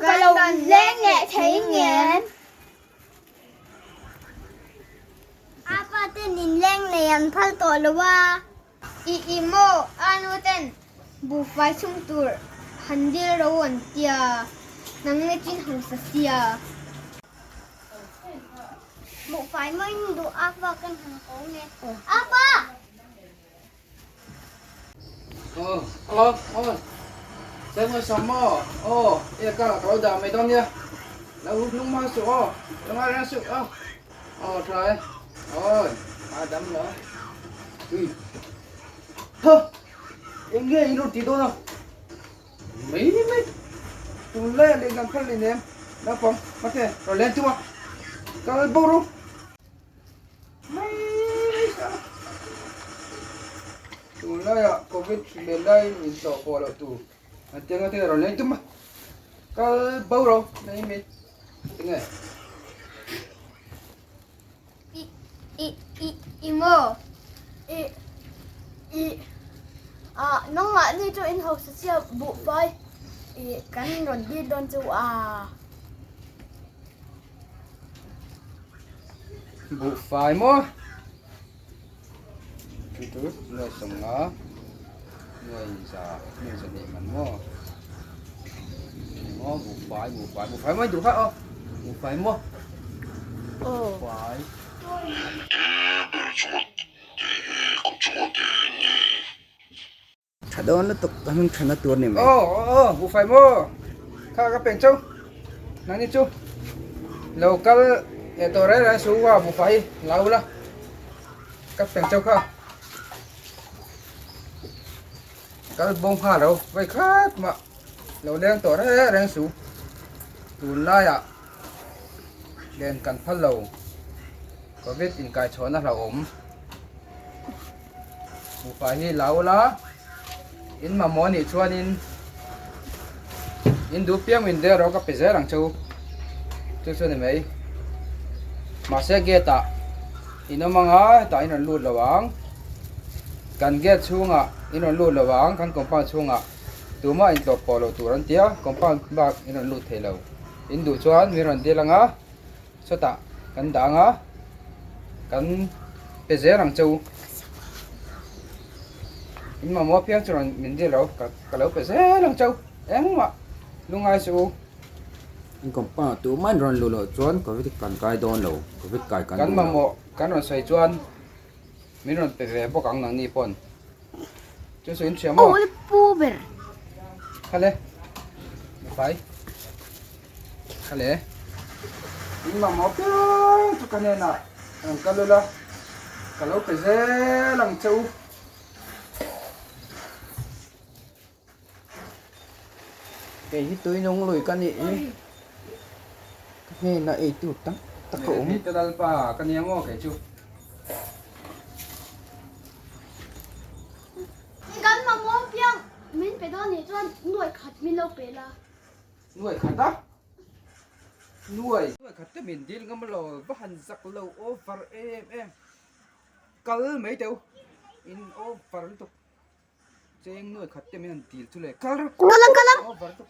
Kan rawn leng leh thei ngem? A pa ten in leng nei an phal tawh lo a. I i maw? A nu ten buhfai chhung tur han dil ro an tia, nang ni chin hausa sia. Buhfai maw in duh a pa kan han ko nge. A pa! Aw aw aw Seng aw sam maw aw e ka ka lo dah mai dawn nia lo hup lung hma suh aw lo ngai reng suh aw aw tha e awi a dam lo ui tha eng nge in rawn tih dawn a mai mai tunlai ah lehngam phal leh nem naupang mate rawn leng tum a kal bo ru. Tunlaiah Covid hrilh laiin in tlawh pawh loh tur an tia nga te rawn leng tum a, kal bo ro nei mai tinge? I i i i maw? I i ah nangmah ni chu in hausa sia buhfai i kan rawn dil dawn chu a. Buhfai maw chu chu nuai sawmnga nuai za nuai za hnih man maw maw buhfai buhfai buhfai maw duh kha aw buhfai maw buhfai. Tha dawn lutuk ka hming thana tur ni mai. Aw aw buhfai maw kha ka peng chau nangni chu lo kal leh tawh reng reng su a buhfai la ula ka peng chau kha kal bo nghal lo vei khat mah lo leng tawh reng reng su tunlaiah len kan phal lo covid inkaichhuahna hlauhawm. Buhfai hi la ula in mamawh anih chuanin in duh piang min der rawh ka pe zel ang che u chu chu a ni mai mahse gate ah in awm anga hetah in rawn lut lo ang kan gate chhungah in rawn lut lo ang kan compound chhungah tumah in tlawh pawh loh tur an ti a compound bak in rawn lut thei lo in duh chuan min rawn dil anga. Sawtah kan dah anga kan pe zel ang che u. In mamawh apiang chu rawn min dil lo ka ka lo pe zel ang che u engmah lungngai suh u. In compound ah tumah in rawn luh loh chuan covid kan kai dawn lo covid kai kan Kan duh lo. mamawh kan rawn sawi chuan min rawn pe ve bawk ang nangni pawn chu chu in hria maw? Aw pu ber. Khale mifai. Khale in mamawh piang chu ka hnenah rawn kal ula ka lo pe zel ang che u. Kei hi tui nung lui ka nih hi ka hnenah ei tur tam tak a awm. Hei te lalpa ka nia maw kei chu. Kan mamawh piang min pe dawn nih chuan nuai khat min lo pe la. Nuai khat a? Nuai. Nuai khat te min dil ngam lo, va han zak lo over em em. Kal mai teu in over lutuk. Cheng nuai khat te min han dil chu le kal rawh. Kal ang kal ang. Over lutuk.